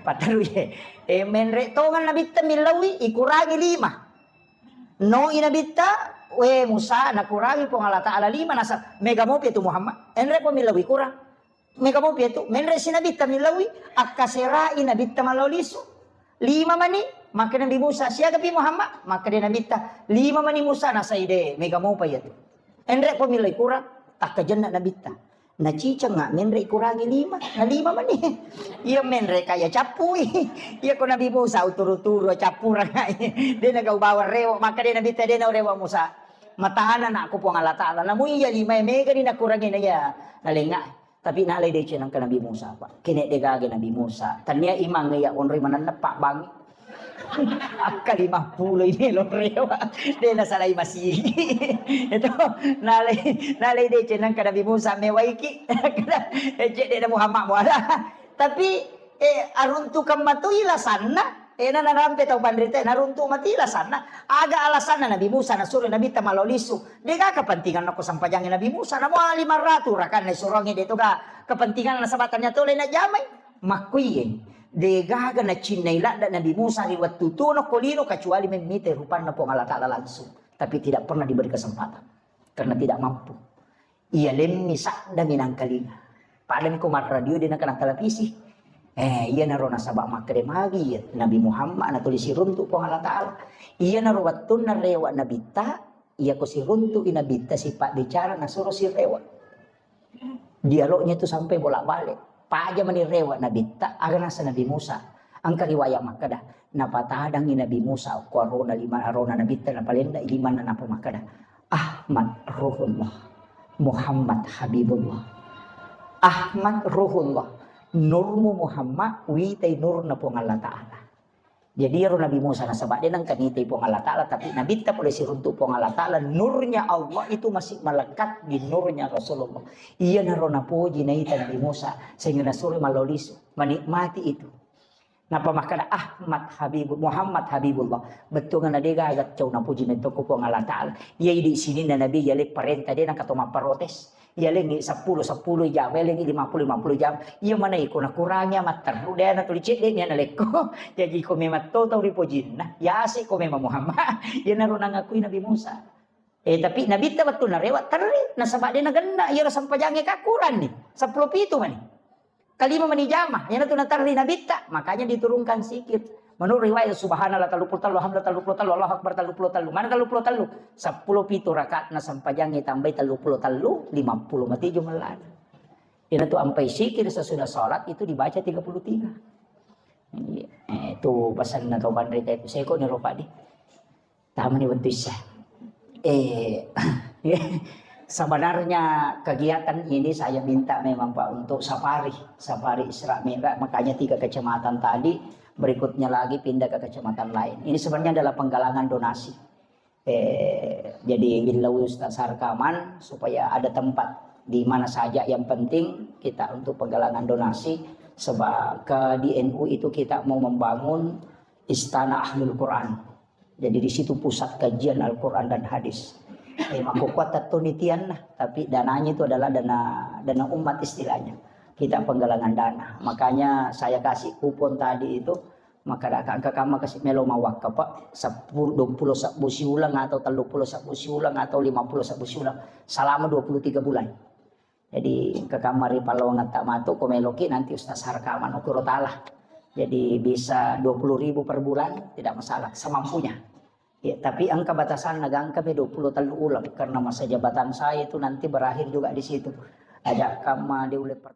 Paterui. Eh, menre tonga Nabitta millaui, ikurangi lima. Noi Nabitta, "We Musa, nakurangi Puang Allah Ta'ala lima." Nasa, "Mega mopi tu Muhammad. Enre ko millaui kurang." Mega mopi tu, menre si Nabitta millaui, akkaserai Nabitta mallau lisu. "Lima mani?" Makkeda Nabi Musa, "Siagapi Muhammad?" Makkeda Nabitta, "Lima mani Musa." Nasaide, mega mopa iya tu. "Enre ko millaui kurang?" Takkajenna Nabitta. Nacicengnga menre ikurangi lima, na lima mani. Iya menre kaya cappui. Iya ko Nabi Musa uturu-turu cappurang. De na gau bawang rewa, makkeda Nabitta, "De na rewa Musa. Matana nakku Puang Allah Ta'ala. Namu iya lima mega ni nakurangi na iya." Nalenga. Tapi nalai deceng nangka Nabi Musa, Pak. Kene de gaga Nabi Musa. Tania imang iya onroi manenna, Pak, bangi. Akka lima puluh ini lo rewa. De nasalai masigi. Itu nalai, nalai deceng nangka Nabi Musa mewaiki. Ecek de Muhammad muala. Tapi, eh, aruntukan matui lasanna. Eh, na narampe tau panrita, naruntu mati lasanna. Aga alasanna Nabi Musa nasuro Nabitta mallau lisu? Dega kepentingan nako sampajangi Nabi Musa. Namo lima ratus rakanna surongi de toga kepentingan nasaba tanya tole na jamai. Makkuiye, degaga nacinnai ladda Nabi Musa ri wettu tuo nokko lino kecuali memmitai rupanna Puang Allah Ta'ala langsung. Tapi tidak pernah diberi kesempatan. Karena tidak mampu. Iya lemmi sadda minangkalinga. Padami ko marradio de nakana televisi. Eh, iya naro nasaba makkeda magi iya Nabi Muhammad natuli siruntu Puang Allah Ta'ala. Iya naro wettunna rewa Nabitta, iya ko siruntu i Nabitta sipabbicara nasuro sirewa. Dialognya itu sampai bolak-balik. Paja mani rewa Nabitta, aga nasa Nabi Musa. Engka riwayat makkeda, napatadangi Nabi Musa ko arona lima arona Nabitta, napalenna limanna napa makkeda, "Ahmad Ruhullah, Muhammad Habibullah." Ahmad Ruhullah, nurmu Muhammad, witai nurna Puang Allah Ta'ala. Jadi iyaro Nabi Musa nasaba de nengka nitai Puang Allah Ta'ala, tapi Nabitta pole siruntu Puang Allah Ta'ala, nurnya Allah itu masih melekat di nurnya Rasulullah. Iyanaro napoji naita Nabi Musa, sehingga nasuro mallau lisu, menikmati itu. Napa makkeda Ahmad Habibul, Muhammad Habibullah. Bettuanna de gaga cau napoji metto ko Puang Allah Ta'ala. Iya idi sininna Nabi, iya le parenta de nakato mapparotes. Iya lengi seppulo, seppulo jam, iya lengi lima puluh, lima puluh jam. Iya mana iko nakurangi matterru de na tuli cedde ni ana lekko. Jadi ko memang to tau ripojinna, yase ko memang Muhammad. Iyanaro nangakui Nabi Musa. Eh, tapi Nabitta wettu narewa terri, nasaba de nagenna iyaro sampajange kakuranni. Seppulo pitu mani. Kalima mani jama, iyanatu naterri Nabitta, makanya diturunkan zikir. Menurut riwayat, subhanallah tellu puluh tellu, alhamdulillah tellu puluh tellu, Allahu Akbar tellu puluh tellu. Mana tellu puluh tellu? Seppulo pitu rakaat na sampajangi tambai tellu puluh tellu, lima puluh mati jumlahna. Iyanatu ampai zikir sesudah sholat itu dibaca tiga puluh tiga. Iya, eh, itu pesanna tau panrita itu. Seko ni ropa di. Tamani wettu issa. Eh, sebenarnya kegiatan ini saya minta memang, Pak, untuk safari, safari Isra Mi'raj, makanya tiga kecamatan tadi, berikutnya lagi pindah ke kecamatan lain. Ini sebenarnya adalah penggalangan donasi. Eh, jadi willau Ustaz Sarkaman supaya ada tempat di mana saja, yang penting kita untuk penggalangan donasi sebab ke di N U itu kita mau membangun istana Ahlul Quran. Jadi di situ pusat kajian Al-Quran dan hadis. Eh, makkukua tettu nitianna, tapi dananya itu adalah dana, dana umat istilahnya. Kita penggalangan dana. Makanya saya kasih kupon tadi itu, maka engka kamma kasi melo mawakka, Pak, seppulo, dua puluh sebbu siuleng atau tellu puluh sebbu siuleng atau lima puluh sebbu siuleng selama dua puluh tiga bulan. Jadi, engka kamma ri pallawangetta matu, ko meloki nanti Ustaz Sarkaman, okuro tala. Jadi, bisa dua puluh ribu per bulan, tidak masalah, semampunya. Ya, tapi engka batasanna, gangkami dua puluh tellu uleng, karena masa jabatan saya itu nanti berakhir juga di situ. Aja kamma diulle per-